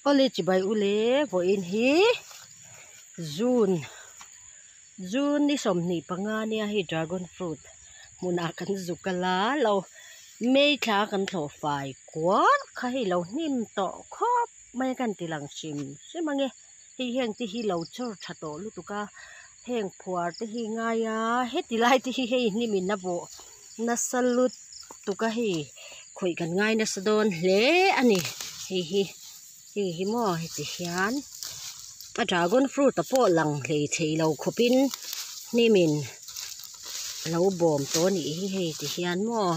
Awle chibai ule vawiin hi June June ni 25 nia hei dragon fruit hmunah kan zuk a la lo May thla kan thlawh fai kual kha hei lo hnim tawh khawp mai a kan ti lang hrim hrim ange hei heng te hi lo chawr tha tawh lutuk a heng phuar te hi ngai a heti lai te hi hei hnim in a bawh nasa lutuk a hei khawih kan ngai nasa dawn hle a ni hei hi hei hi maw heti hian a dragon fruit a pawh lang hlei thei lo khawp in hnim in lo bawm tawh a nih hi hei ti hian maw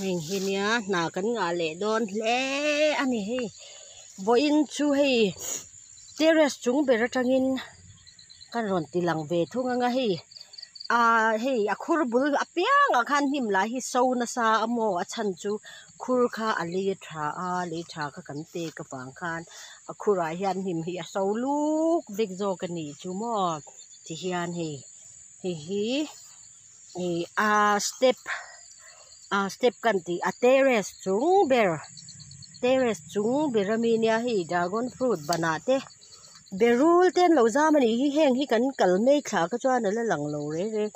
heng hi nia hna kan ngah leh dawn hle a ni hei vawiin chu hei terrace chung ber atangin ka rawn ti lang ve thung anga hei ah hei a khur bul apiangah khan hnim lah hi so nasa a maw a chhan chu khur kha a lei a tha a lei tha kha kan pek avang khan a khurah hian hnim hi a so luk vek zawk a nih chu maw tihian hei hei hi ih a step a step kan tih a terrace chung ber terrace chung ber ami nia hei dragon fruit banah te berul te an lo zam a nih hi heng hi kan kal mek thla kha chuan a la lang lo reng reng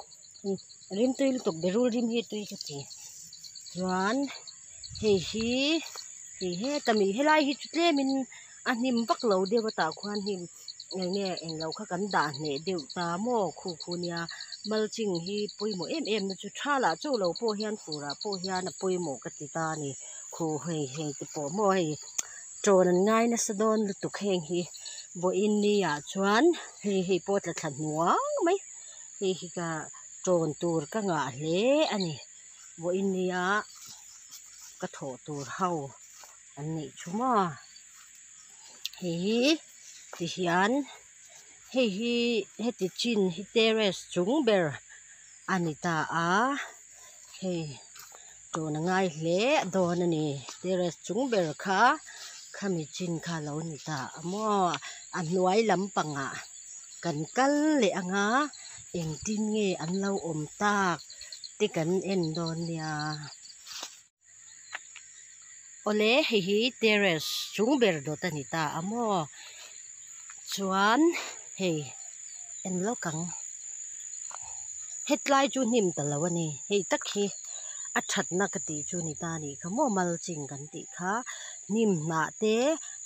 rim tui lutuk berul rim hi tui ka ti chuan hei hi hei heta mi helai hi chu tlemin a hnim vak lo deuh a tah khuan hnim eng nge eng lo kha kan dah hneh deuh ta maw khu khu nia mulching hi pawimawh em em na chu tha lah chaw lo pawh hian fur ah pawh hian a pawimawh ka ti ta a ni khu hei hei te pawh maw hei tawn an ngai nasa dawn lutuk heng hi vawiin ni ah chuan hei hei pawh a tla thla hnuang mai hei hi ka tawn tur ka ngah hle a ni vawiin nia ka thawh tur ho an nih chu maw hei hi ti hian hei hi heti chin hi terrace chung ber a ni ta a hei tun a ngai hle dawn a ni terrace chung ber kha khami chin kha a lo ni ta a maw a hnuai lampangah kan kal leh ang a engtin nge an lo awm tak te kan en dawn nia. Awle hei hi terrace chung ber dawt a ni ta a maw chuan hei en lawk ang hetlai chu hnim ta lo a ni hei tak hi a thatna ka tih chu ni ta a nih kha maw mulching kan tih kha hnim hnah te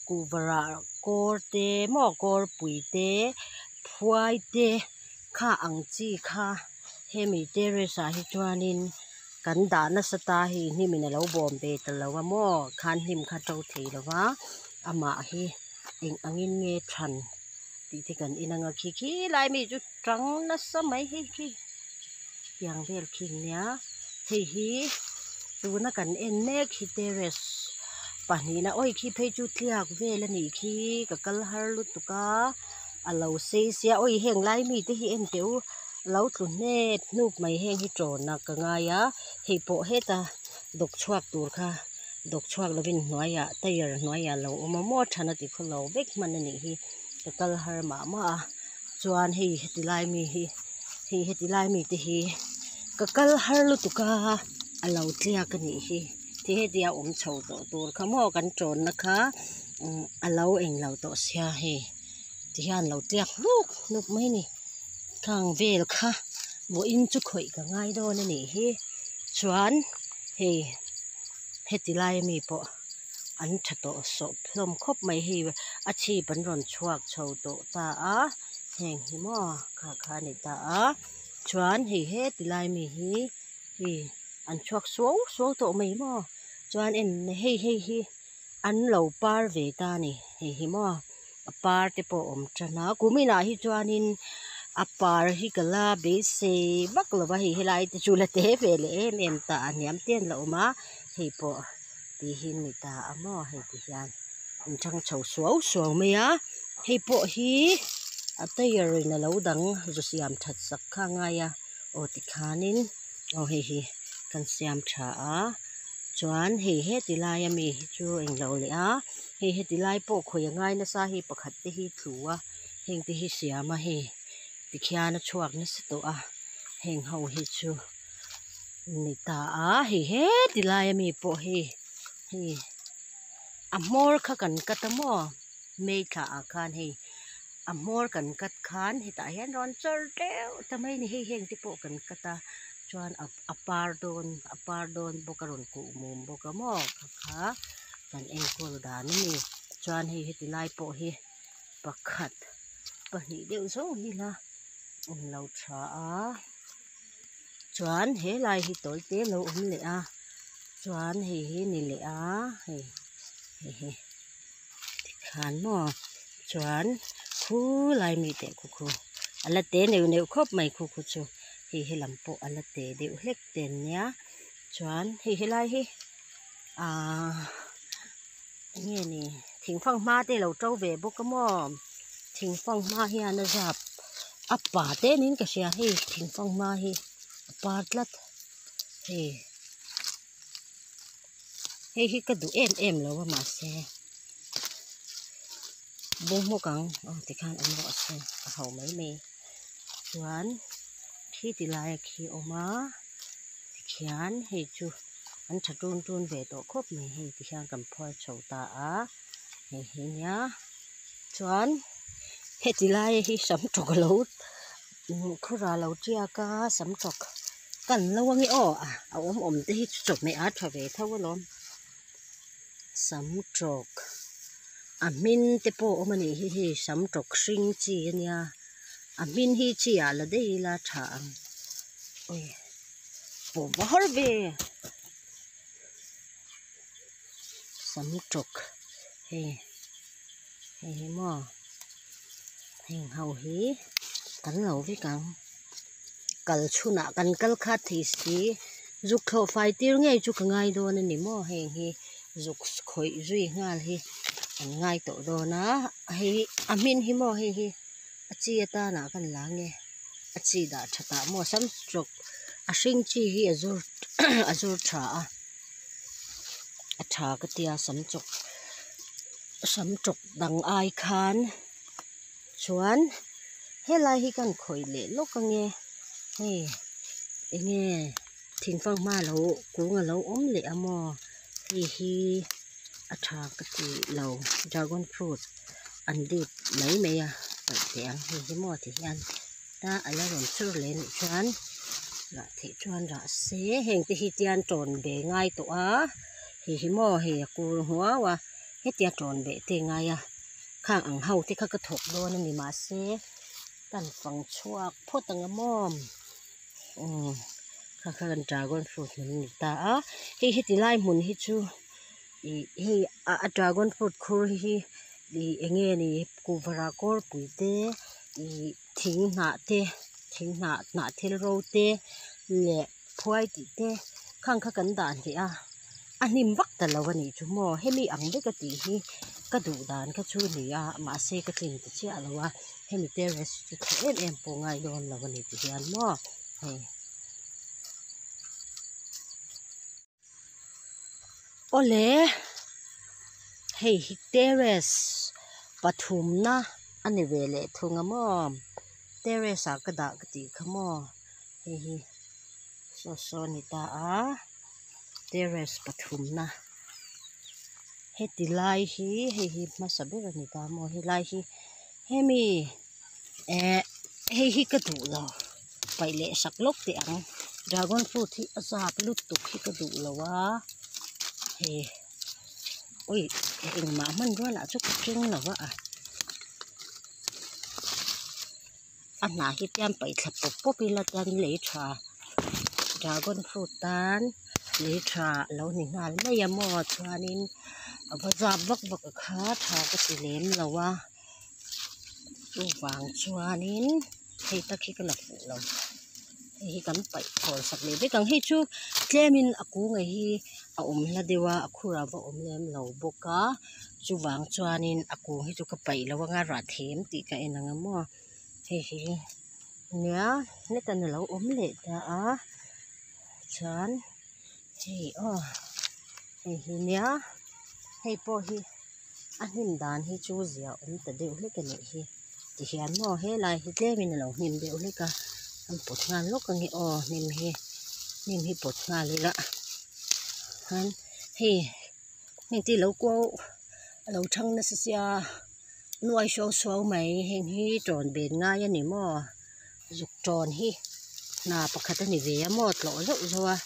kuhva rah kawr te maw kawrpui te phuai te kha ang chi kha hemi terrace ah hi chuanin kan dah nasa ta hei hnim in alo bawm ve ta lo a maw khan hnim kha to thei lo va amah hi eng angin nge than tih te kan en anga khi khi lai mi chu tang nasa mai hei khi tiang vel khi nia hei hi tuna kan en mek hi terrace pahnihna awi khi phei chu tliak vel a nih khi ka kal har lutuk a. A lo sei sia awi heng lai mi te hi en teh u a lo tlu hnep hnup mai heng hi tawna ka ngai a hei pawh heta dawk chhuak tur kha dawk chhuak lovin hnuaiah tyre hnuaiah a lo awm a maw thana ti khaw lo vek hman a nih hi ka kal har mah mah a chuan hei heti lai mi hi hei heti lai mi te hi ka kal har lutuk a a lo tliak a nih hi ti hetia awm chho tawh tur kha maw kan tawnna kha a lo englo tawh sia hei. Ti hian lo tliak hnuk hnuk mai a ni khang vel kha vawiin chu khawih ka ngai dawn a nih hi chuan hei heti lai ami pawh an tha tawh sawp hlawm khawp mai hei a chhip an rawn chhuak chho tawh ta a heng hi maw kha kha a ni ta a chuan hei heti lai mi hi hei an chhuak suau suau tawh mai maw chuan en hei hei hi an lo par ve ta a ni hei hi maw. A par te pawh a awm tan a kuminah hi chuanin a par hi ka la beisei vak lo va hei helai te chu la te ve leh em em ta a hniam te an la awm a hei pawh ti hi ni ta a maw hei ti hian an chang chho suau suau mai a hei pawh hi a tyre in a lo dang zu siam that sak kha a ngai a aw tikhanin aw hei hi kan siam tha a. Chuan hei heti lai ami hi chu englo leh a hei heti lai pawh khawi a ngai nasa hei pakhat te hi tlu a heng te hi siam a hei tikhian a chhuak nasa tawh a heng ho hi chu ni ta a hei heti lai ami pawh hi hei a hmawr kha kan cut a maw. May thla ah khan hei a hmawr kan cut khan hetah hian rawn chawr teuh ta mai a ni hei heng te pawh kan cut a chuan a par dawn a par dawn bawk a rawn kuh mum bawk a maw kha kha kan enkawl dan a ni chuan hei heti lai pawh hi pakhat pahnih deuh zawng hi la awm lo tha a chuan he lai hi tawi te lo awm leh a chuan hei hi ni leh a hei hei hi tikhan maw chuan khulai mi teh khu khu a la te neuh neuh khawp mai khu khu chu hei helam pawh a la te deuh hlek te an nia chuan hei helai hi ahh eng nge ni thingfanghma te a lo to ve bawk a maw thingfanghma hian a zap a pa te niin ka hria hei thingfanghma hi a par tlat hei hei hi ka duh em em lo a mahse bawng hmawk ang aw tikhan awm rawh se a ho mai mai chuan khi ti laia khi a awm a tikhian hei chu an tha tun tun ve tawh khawp mai hei tikhian kan phuar chho ta a hei hi nia chuan heti lai hi sam tawk alo khawra lo tiak a sam tawk kan lo ange aw a awm awm te hi chu chawhmeh a tha ve tho alawm sam tawk a hmin te pawh a awm a nih hi hei sam tawk hring chi a nia a hmin hi chi ah la daih ila tha ang awi pawh va har ve sam tawk hei hei hi maw heng ho hi kan lo vek ang kal chhunah kan kal khat thei si zuk thlawh fai tir ngei chu ka ngai dawn a ni maw heng hi zuk khawih zui nghal hi an ngai tawh dawn a hei a hmin hi maw hei hi a chi atanah kan la nge a chi dah that ah maw sam tawk a hring chi hi a zur a zur tha a a tha ka tia sam chawk sam tawk dang ai khan chuan helai hi kan khawih leh lawk ange hei enge thingfanghma lo kung alo awm leh a maw hei hi a tha ka ti lo dragon fruit an dip mai mai a paih teh ang hei hi maw ti hian ta ala rawn chur leh anih chuan rah theih chuan rah se heng te hi tian tawn ve ngai tawh a hei hi maw hei a kur hmuau a hetia tawn beh te ngai a khang ang ho te kha ka thawk dawn a ni mahse kan fang chhuak phawt ang a maw umm kha kha kan dragon fruit hmun a ni ta a hei heti lai hmun hi chu ih hei a dragon fruit khur hi ih eng nge ni kuhva kawrpui te ih thing hnah te thing hnah hnah thil ro te leh phuai tih te khang kha kan dah hneh a a hnim vak ta lo a nih chu maw hemi ang vek a tih hi ka duh dan kha chu a ni a mahse ka tlin ta chiah lo a hemi terrace chu tha em em pawh ngai dawn lo a ni ti hian maw hei. Awle hei hi terrace pathumna a ni ve leh thung a maw terrace ah ka dah ka tih kha maw hei hi saw saw a ni ta a terrace pathumna heti lai hi hei hi hmasa ber a ni ta maw helai hi hemi eh hei hi ka duh lo paih leh sak lawk teh ang dragon fruit hi a zak lutuk hi ka duh lo a hei awi engmah hmanrua lah chu ka keng lo a a hnah hi tian paih thla pawp pawp ila chuan lei tha dragon fruit tan lei tha a lo ni nghal mai a maw chuanin a va zap vak vak a kha tha ka ti lem lo a. Chuvang chuanin hei tak hi ka la fuh lo hei hi kan paih thawl sak leh vek ang hei chu tlemin a kunga hi a awm hla deuh a a khur a va awm lem lo bawk a chuvang chuanin a kung hi chu ka paih lo anga rah them tih ka en ang a maw hei hi nia hetiang a lo awm leh ta a chuan hei aw hei hi nia hei pawh hi a hnim dan hi chu zia awm ta deuh hlek a nih hi tihian maw helai hi tlemin a lo hnim deuh hlek a an pawt nghal lawk ange aw hnim hi hnim hi pawt nghal ila chuan hei heng te hi lo kuau a lo thang nasa sia. Nuai suau suau mai heng hi tawn ben ngai a ni maw zuk tawn hi hna pakhat a ni ve a maw tlawh zauh zauh a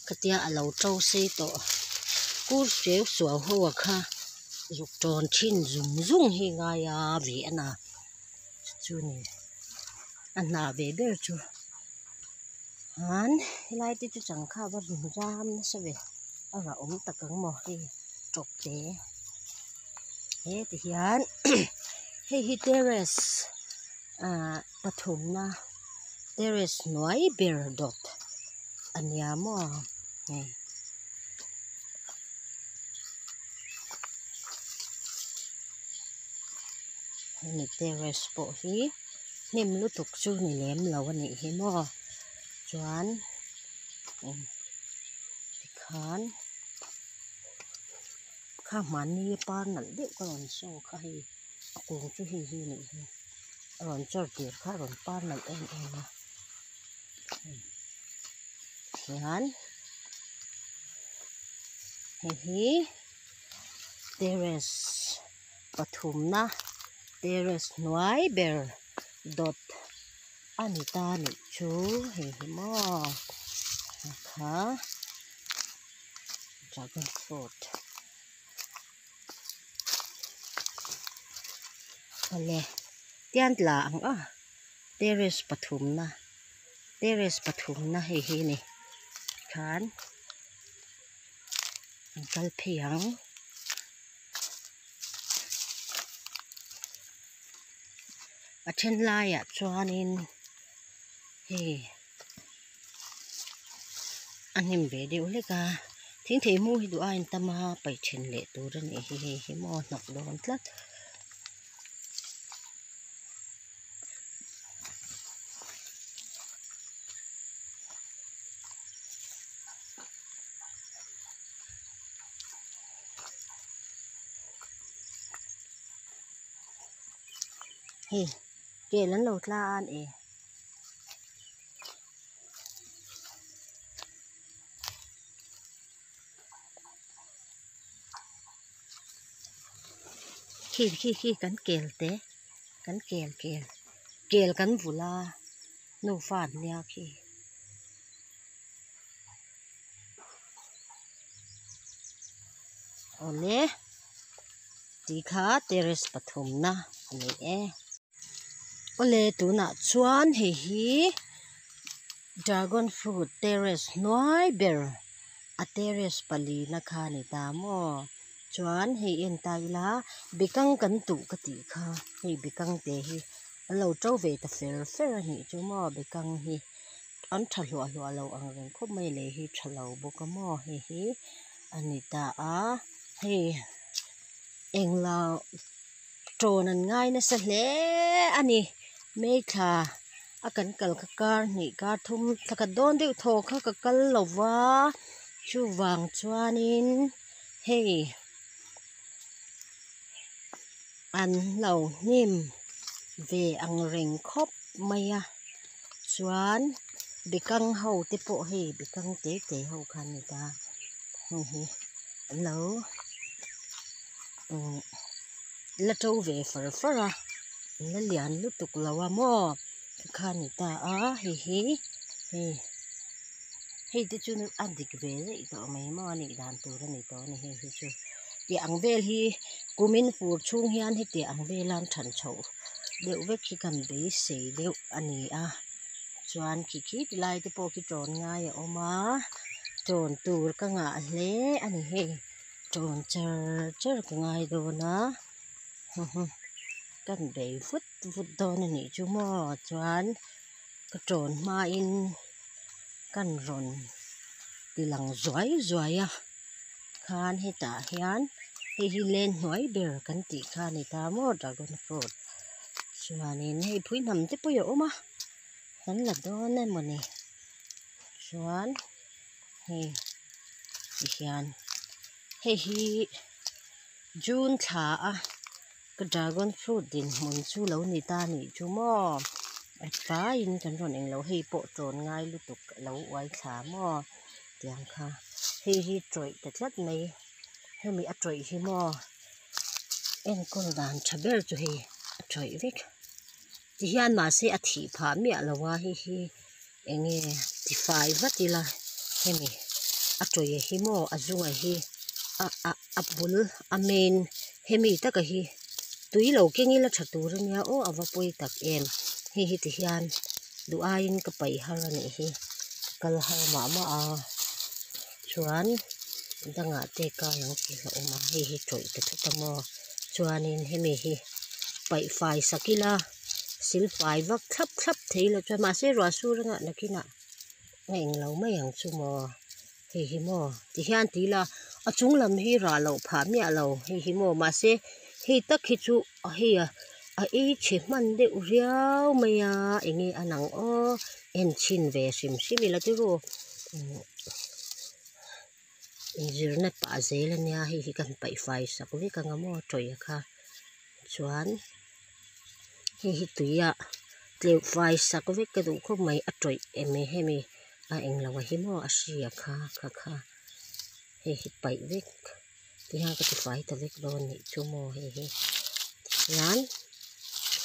khatia a lo to sei tawh kur suau suau ho a kha zuk tawn thin zung zung hi ngai a ve a na chu ni a hna ve ber chu chuan helai te chu changkha va rawn zam nasa ve a rah awm tak ang maw hei tawp te he ti hian hei hi terrace ah pathumna terrace hnuai ber dawt a nia maw hei. Hemi terrace pawh hi hnim lutuk chu ni lem lo a nih hi maw chuan tikhan kha hmanni par nalh deuh ka rawn show kha hei a kung chu hei hi a nih hi a rawn chawr tir kha a rawn par nalh em em a hian hei hi terrace pathumna terrace hnuai ber dawt a ni ta nih chu hei hi maw kha dragon fruit awle tian tla ang a terrace pathumna terrace pathumna hei hi a ni tikhan an kal phei ang. A then laiah chuanin hei a hnim ve deuh hlek a thing thei hmuh hi duh aiin tam a paih then leh tur a nih hi hei hi maw hnawk dawn tlat. Hei kel an lo tla a ni. Khi khi khi kan kel te kan kel kel kel kan vul a nufa an nia khi. Awle tih kha terrace pathumna a ni e. Awle tunah chuan hei hi dragon fruit terrace hnuai ber a terrace pali na kha a ni ta maw chuan hei en ta ila bekang kan tuh ka tih kha hei bekang te hi an lo to ve ta fer fer a nih chu maw bekang hi. An tha hluah hluah lo ang reng khawp mai lei hi tha lo bawk a maw hei hi a ni ta a hei englo tawn an ngai nasa hle a ni maithla a kan kal kha kar hnih kar thum thla khat dawn deuh thaw kha ka kal lo va chuvang chuanin hei an lo hnim ve ang reng khawp mai a. Chuan bekang ho te pawh hei bekang te te ho kha an ni ta heng hi an lo umm la to ve far far a an la lian lutuk lo a maw tikha a ni ta a hei hi hei hei te chu a dik ve daih tawh mai maw a nih dan tur a ni tawh a ni hei hi chu tih ang vel hi kumin fur chhung hian heti ang vela an than chhoh deuh vek hi kan beisei deuh a ni a chuan khi khi ti lai te pawh khi tawn ngai a awm a tawn tur ka ngah hle a ni hei tawn char char ka ngai dawn a kan bei vut vut dawn a nih chu maw chuan ka tawn hmain kan rawn ti lang zuai zuai a khan hetah hian hei hi len hnuai ber kan tih kha a ni ta maw dragon fruit chuanin hei phui hnam te pawh a awm a kan la dawn emaw ni chuan hei ti hian hei hi june thla a ka dragon fruit dinhmun chu lo ni ta a nih chu maw a tlaiin kan rawn englo hei pawh tawn ngai lutuk a lo uai thla maw tiang kha hei hi tawih ta tlat mai hemi a tawih hi maw. Enkawl dan tha ber chu hei a tawih vek tihian mahse a thih phah miah lo a hei hi eng nge tifai vat ila hemi a tawih hi maw a zunga hi a a a bul a main hemi taka hi tui lo keng ila tha tur ania aw a va pawi tak em hei hi tihian duh aiin ka paih har a nih hi kal har mah mah a chuan dangah te kai ang tih a awm a hei hi tawih ta thut a maw chuanin hemi hi paih fai sak ila silfai vak thlap thlap thei lo chuan mahse ruah sur anga nakinah a englo mai ang chu maw hei hi maw tihian ti ila a chung lam hi rah loh phah miah lo hei hi maw mahse hei tak hi chu hei a a ei chhe hman deuh riau mai a enge a nang aw en chhin ve hrim hrim ila tiraw inzirna pah zel ania hei hi kan paih fai sak vek ang a maw tawih kha chuan hei hi tuiah tleuh fai sak vek ka duh khawp mai a tawih em hemi a englo a hi maw a hria kha kha kha hei hi paih vek tihian ka tifai ta vek dawn nih chu maw hei hi tihian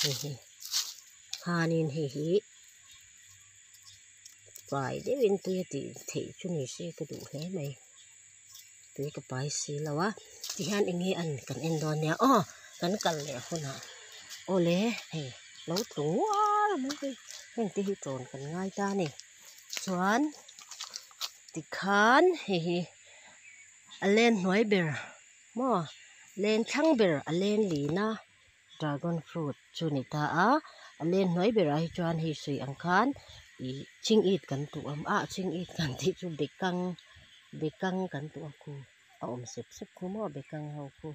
hei hi khanin hei hi fai deuhin tui a tih theih chu ni se ka duh hle mai tui ka pai si lo a tihian eng nge an kan en dawn nia aw kan kal leh hunah awle hei lo tlu ngual mai hei heng te hi tawn kan ngai ta a ni chuan tikhan hei hi a len hnuai ber maw len thlang ber a len lin a dragon fruit chu ni ta a a len hnuai berah hi chuan hei sawi ang khan ih ching it kan tuh ang a ching it kan tih chu bekang bekang kan tuh a khu a awm sep sep khu maw bekang ho khu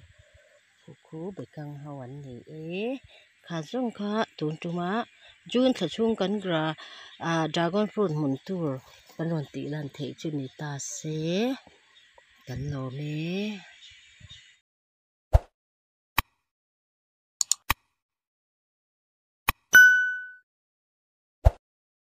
khu khu bekang ho an ni e kha zawng kha tun tuma june thla chhung kan gra ah dragon fruit hmun tur kan rawn tih lan theih chu ni ta se kan lawm e.